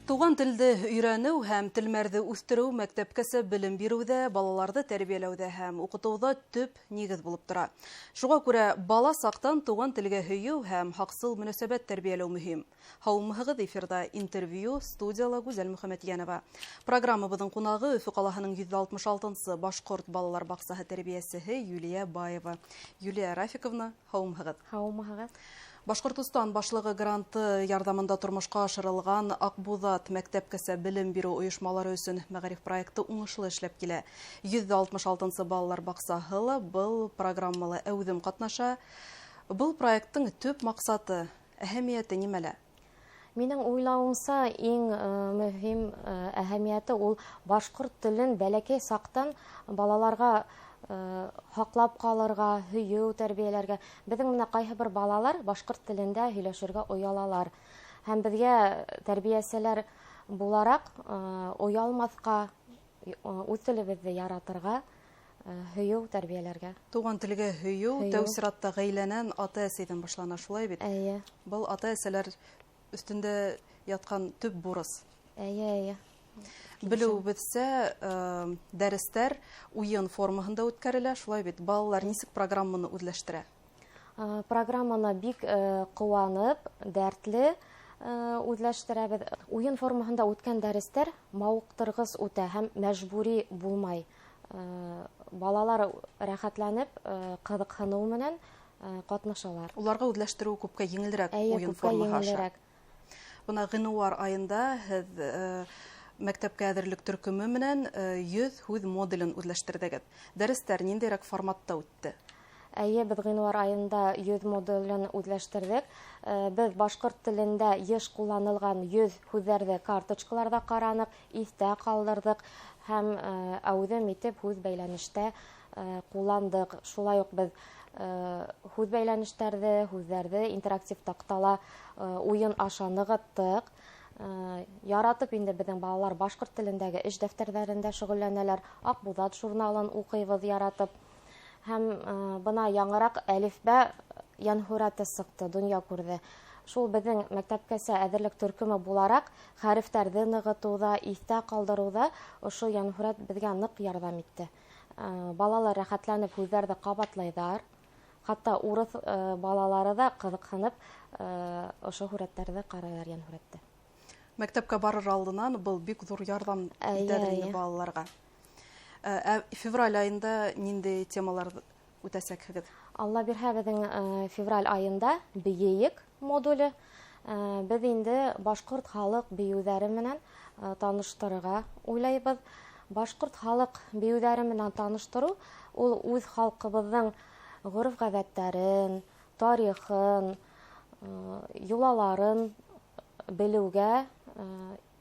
Туған телде өйрәнеү һәм телмәрҙе үҫтереү мәктәпкәсә белем биреүҙә, балаларҙы тәрбиәләүҙә һәм уҡытыуҙа төп нигеҙ булып тора. Шуға күрә бала саҡтан туған телгә һөйөү һәм һаҡсыл мөнәсәбәт тәрбиәләү мөһим. Һаумыһығыҙ, эфирҙа интервью, студияла Гүзәл Мөхәмәтйәнова. Программабыҙҙың ҡунағы Өфө ҡалаһының 166-нсы башҡорт балалар баҡсаһы тәрбиәсеһе Юлия Баева. Юлия Рафиковна, һаумыһығыҙ. Һаумыһығыҙ. Башҡортостан башлығы гранты ярҙамында тормошҡа ашырылған Аҡбуҙат мәктәпкәсә белем биреү ойошмалары өсөн мәғариф проекты уңышлы эшләп килә. 166-нсы балалар баҡсаһы ла был программала әүҙем ҡатнаша. Был проекттың төп маҡсаты, әһәмиәте нимәлә? Минең уйлауымса, иң мөһим әһәмиәте ул башҡорт телен бәләкәй саҡтан балаларға һаҡлап ҡалырға, һөйөү тәрбиәләргә. Беҙҙең менә ҡайһы бер балалар башҡорт телендә һөйләшергә оялалар. Һәм беҙгә тәрбиәселәр булараҡ оялмаҫҡа, үҙ телебеҙҙе яратырға, һөйөү тәрбиәләргә. Туған телгә һөйөү тәү сиратта ғаиләнән, ата-әсәйҙән башлана, шулай бит? Эйе. Был ата-әсәләр өҫтөндә ятҡан төп бурыс. Эйе, эйе. Белеүебеҙсә, дәрестәр уйын формаһында үткәрелә, шулай бит? Балалар нисек программаны үҙләштерә? Программаны бик ҡыуанып, дәртле үҙләштерәбеҙ. Уйын формаһында үткән дәрестәр мауыҡтырғыс үтә һәм мәжбүри булмай. Балалар рәхәтләнеп, ҡыҙыҡһыныу менән ҡатнашалар. Уларға үҙләштереү күпкә еңелерәк Эйе, уйын күпкә формаһы аша. еңелерәк. Бына ғинуар айында һеҙ мәктәпкә әҙерлек төркөмө менән 100 һүҙ моделен үҙләштерҙегеҙ. Дәрестәр ниндәйерәк форматта үтте? Эйе, беҙ ғинуар айында 100 моделен үҙләштерҙек. Беҙ башҡорт телендә йыш ҡулланылған 100 һүҙҙәрҙе карточкаларҙа ҡараныҡ, иҫтә ҡалдырҙыҡ һәм әүҙем итеп һүҙ бәйләнештә ҡулландыҡ. Шулай уҡ беҙ һүҙ бәйләнештәрҙе, һүҙҙәрҙе интерактив таҡтала уйын аша нығыттыҡ. Яратып инде беҙҙең балалар башҡорт телендәге эш дәфтәрҙәрендә шөғөлләнәләр, Аҡбуҙат журналын уҡыйбыҙ яратып. Һәм бына яңыраҡ әлифбә йәнһүрәте сыҡты, донъя күрҙе. Шул беҙҙең мәктәпкәсә әҙерлек төркөмө булараҡ хәрефтәрҙе нығытыуҙа, иҫтә ҡалдырыуҙа ошо йәнһүрәт беҙгә ныҡ ярҙам итте. Балалар рәхәтләнеп һүҙҙәрҙе ҡабатлайҙар. Хатта урыҫ балалары ҙа ҡыҙыҡһынып ошо һүрәттәрҙе ҡарайҙар йәнһүрәтте. Мәктәпкә барыр алдынан был бик ҙур ярҙам итәҙер инде балаларға. Февраль айында ниндәй темалар үтәсәкһегеҙ? Алла бирһә, беҙҙең февраль айында бейейек модуле. Беҙ инде башҡорт халыҡ бейеүҙәре менән таныштырырға уйлайбыҙ. Башҡорт халыҡ бейеүҙәре менән таныштырыу ул үҙ халҡыбыҙҙың ғөрөф-ғәҙәттәрен, тарихын, йолаларын белеүгә,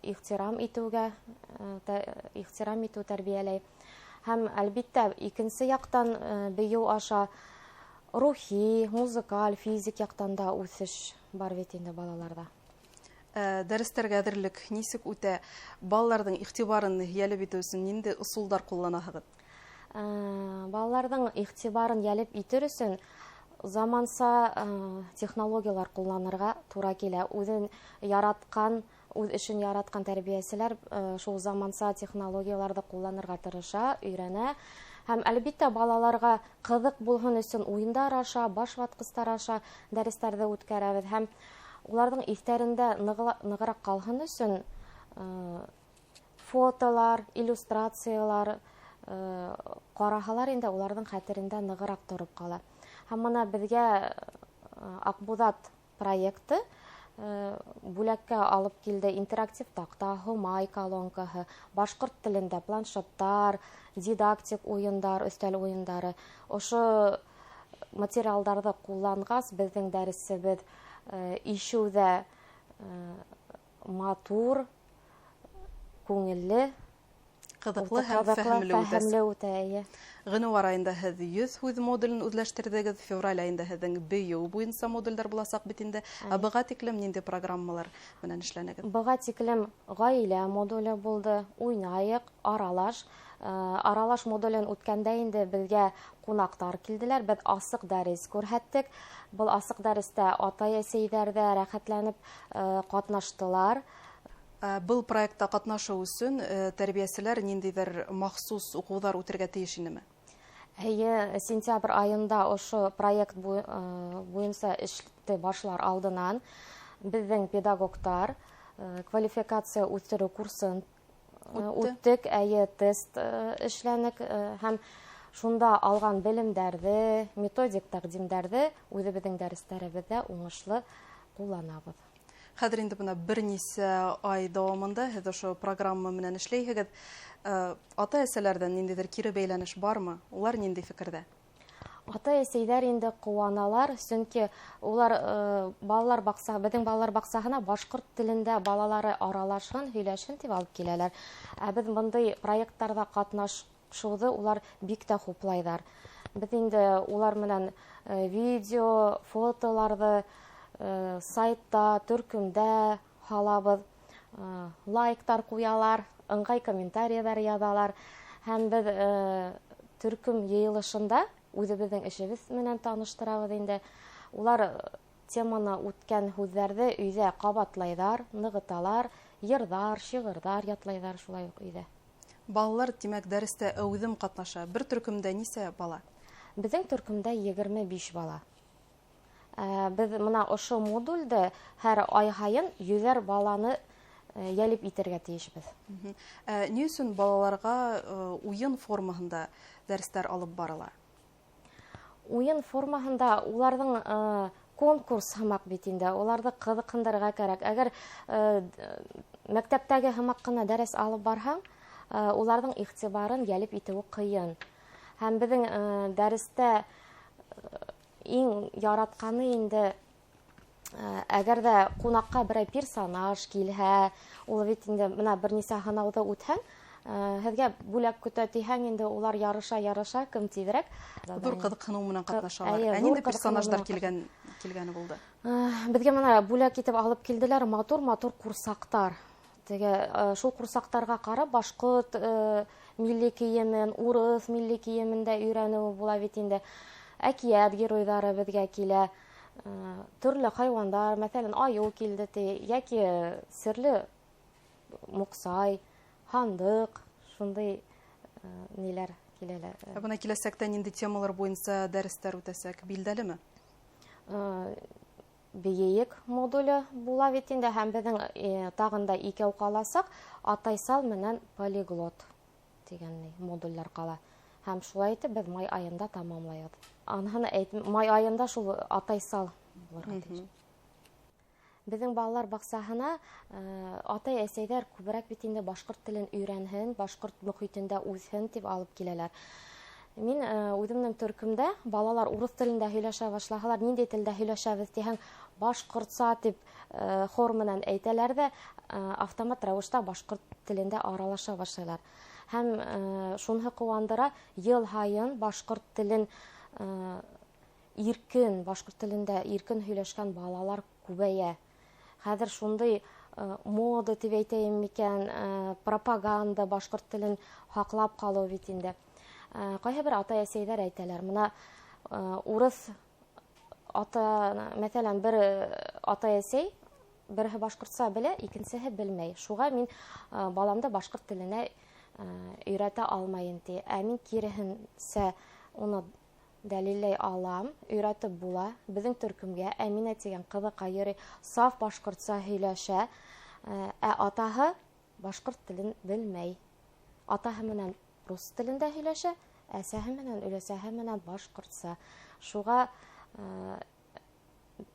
ихтирам итеүгә, ихтирам итеү тәрбиәләй. Һәм әлбиттә, икенсе яҡтан бейеү аша рухи, музыкаль, физик яҡтан да үҫеш бар бит инде балаларҙа. Дәрестәргә әҙерлек нисек үтә? Балаларҙың иғтибарын йәлеп итеү өсөн ниндәй ысулдар ҡулланаһығыҙ? Балаларҙың иғтибарын йәлеп итер өсөн заманса технологиялар ҡулланырға тура килә. Үҙен яратҡан, үҙ эшен яратҡан тәрбиәселәр шул заманса технологияларҙы ҡулланырға тырыша, өйрәнә. Һәм әлбиттә балаларға ҡыҙыҡ булһын өсөн уйындар аша, баш ватҡыстар аша дәрестәрҙе үткәрәбеҙ. Һәм уларҙың иҫтәрендә нығыраҡ ҡалһын өсөн фотолар, иллюстрациялар ҡараһалар инде уларҙың хәтерендә нығыраҡ тороп ҡала. Һәм бына беҙгә Аҡбуҙат проекты бүләккә алып килде интерактив таҡта, Һомай колонкаһы, башҡорт телендә планшеттар, дидактик уйындар, өҫтәл уйындары. Ошо материалдарҙы ҡулланғас, беҙҙең дәресебеҙ ишеүҙә матур, күңелле, Ҡыҙыҡлы һәм Ҡыҙыҡлы, фәһемле үтә. фәһемле үтә, эйе. Ғинуар айында һеҙ 100 һүҙ моделен үҙләштерҙегеҙ, февраль айында һеҙҙең бейеү буйынса модулдәр буласаҡ бит инде. Ә быға тиклем ниндәй программалар менән эшләнегеҙ? Быға тиклем ғаилә модуле булды, уйнайыҡ, аралаш. Аралаш модулен үткәндә инде беҙгә ҡунаҡтар килделәр, беҙ асыҡ дәрес күрһәттек. Был асыҡ дәрестә атай-әсәйҙәр ҙә рәхәтләнеп ҡатнаштылар. Был проектта ҡатнашыу өсөн тәрбиәселәр ниндәйҙер махсус уҡыуҙар үтергә тейеш инеме? Эйе, сентябрь айында ошо проект буйынса эште башлар алдынан беҙҙең педагогтар квалификация үҫтереү курсын үттек, эйе, тест эшләнек һәм шунда алған белемдәрҙе, методик тәҡдимдәрҙе үҙебеҙҙең дәрестәребеҙҙә уңышлы ҡулланабыҙ. Хәҙер инде бына бер нисә ай дауамында һеҙ ошо программа менән эшләйһегеҙ. Ата-әсәләрҙән ниндәйҙер кире бәйләнеш бармы? Улар ниндәй фекерҙә? Ата-әсәйҙәр инде ҡыуаналар, сөнки улар балалар баҡсаһы, беҙҙең балалар баҡсаһына башҡорт телендә балалары аралашһын, һөйләшһен тип алып киләләр. Ә беҙ бындай проекттарҙа ҡатнашыуҙы улар бик тә хуплайҙар. Беҙ инде улар менән видео, фотоларҙы сайтта, төркөмдә һалабыҙ, лайктар ҡуялар, ыңғай комментариялар яҙалар. Һәм беҙ төркөм йыйылышында үҙебеҙҙең эшебеҙ менән таныштырабыҙ инде. Улар теманы үткән һүҙҙәрҙе өйҙә ҡабатлайҙар, нығыталар, йырҙар, шиғырҙар ятлайҙар шулай уҡ өйҙә. Балалар, тимәк, дәрестә әүҙем ҡатнаша. Бер төркөмдә нисә бала? Беҙҙең төркөмдә 25 бала. Беҙ бына ошо модулде һәр ай һайын 100 баланы йәлеп итергә тейешбеҙ. Ни өсөн балаларға уйын формаһында дәрестәр алып барыла? Уйын формаһында уларҙың конкурс һымаҡ бит инде, уларҙы ҡыҙыҡһындырырға кәрәк. Әгәр мәктәптәге һымаҡ ҡына дәрес алып барһаң, уларҙың иғтибарын йәлеп итеүе ҡыйын. Һәм беҙҙең дәрестә иң яратҡаны инде, әгәр ҙә ҡунаҡҡа берәй персонаж килһә, ул бит инде бына бер нисә һынауҙы үтһәң, һеҙгә бүләк көтә тиһәң, инде улар ярыша-ярыша, кем тиҙерәк. Ҙур ҡыҙыҡһыныу менән ҡатнашалар. Ә ниндәй персонаждар килгәне булды? Беҙгә бына бүләк итеп алып килделәр матур-матур ҡурсаҡтар. Теге шул ҡурсаҡтарға ҡарап башҡорт милли кейемен, урыҫ милли кейемен дә өйрәнеүе була бит инде. Әкиәт геройҙары беҙгә килә, төрлө хайуандар, мәҫәлән, айыу килде ти, йәки серле муҡсай, һандыҡ, шундай ниләр киләләр. Ә бына киләсәктә ниндәй темалар буйынса дәрестәр үтәсәк, билдәлеме? Бейек модуле була бит инде, һәм беҙҙең тағын да икәү ҡаласаҡ, атайсал менән полиглот тигән модулдәр ҡала. Һәм шулай итеп беҙ май айында тамамлайбыҙ. Анһын әйт, май айында шул атайсал булырға тейеш. Беҙҙең балалар баҡсаһына атай-әсәйҙәр күберәк бит инде башҡорт телен өйрәнһен, башҡорт мөхитендә үҫһен тип алып киләләр. Мин үҙемдең төркөмдә балалар урыҫ телендә һөйләшә башлаһалар, ниндәй телдә һөйләшәбеҙ тиһәң, башҡортса тип хор менән әйтәләр ҙә, автомат рәүештә башҡорт телендә аралаша башлайлар. Һәм шуныһы ҡыуандыра, йыл һайын башҡорт телен иркен, башҡорт телендә иркен һөйләшкән балалар күбәйә. Хәҙер шундай мода тип әйтәйем микән, пропаганда башҡорт телен һаҡлап ҡалыу бит инде. Ҡайһы бер атай-әсәйҙәр әйтәләр, бына урыҫ ата, мәҫәлән, бер атай-әсәй береһе башҡортса белә, икенсеһе белмәй. Шуға мин баламды башҡорт теленә өйрәтә алмайым ти. Ә мин киреһенсә уны дәлилләй алам, өйрәтеп була. Беҙҙең төркөмгә Әминә тигән ҡыҙыҡай йөрөй, саф башҡортса һөйләшә, ә атаһы башҡорт телен белмәй. Атаһы менән рус телендә һөйләшә, әсәһе менән, өләсәһе менән башҡортса. Шуға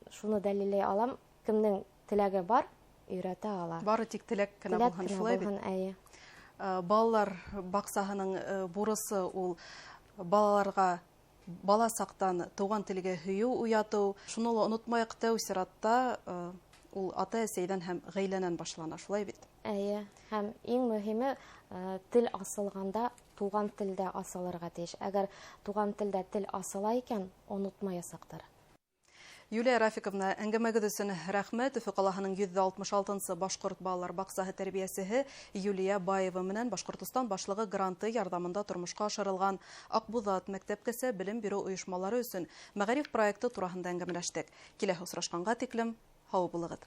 шуны дәлилләй алам, кемдең теләге бар, өйрәтә ала. Бары тик теләк кенә булһын, шулай бит? Әйе. Балалар баҡсаһының бурысы ул балаларға бала саҡтан тыуған телгә һөйөү уятыу. Шуны ла онотмайыҡ, тәү сиратта ул ата-әсәйҙән һәм ғаиләнән башлана, шулай бит? Әйе, һәм иң мөһиме, тел асылғанда туған телдә асылырға тейеш. Әгәр туған телдә тел асыла икән, онотмаясаҡтар. Юлия Рафиковна, әңгәмәгеҙ өсөн рәхмәт. Өфө ҡалаһының 166-нсы башҡорт балалар баҡсаһы тәрбиәсеһе Юлия Баева менән Башҡортостан Башлығы гранты ярҙамында тормошҡа ашырылған Аҡбуҙат мәктәпкәсә белем биреү ойошмалары өсөн мәғариф проекты тураһында әңгәмәләштек. Киләһе осрашҡанға тиклем һау булығыҙ.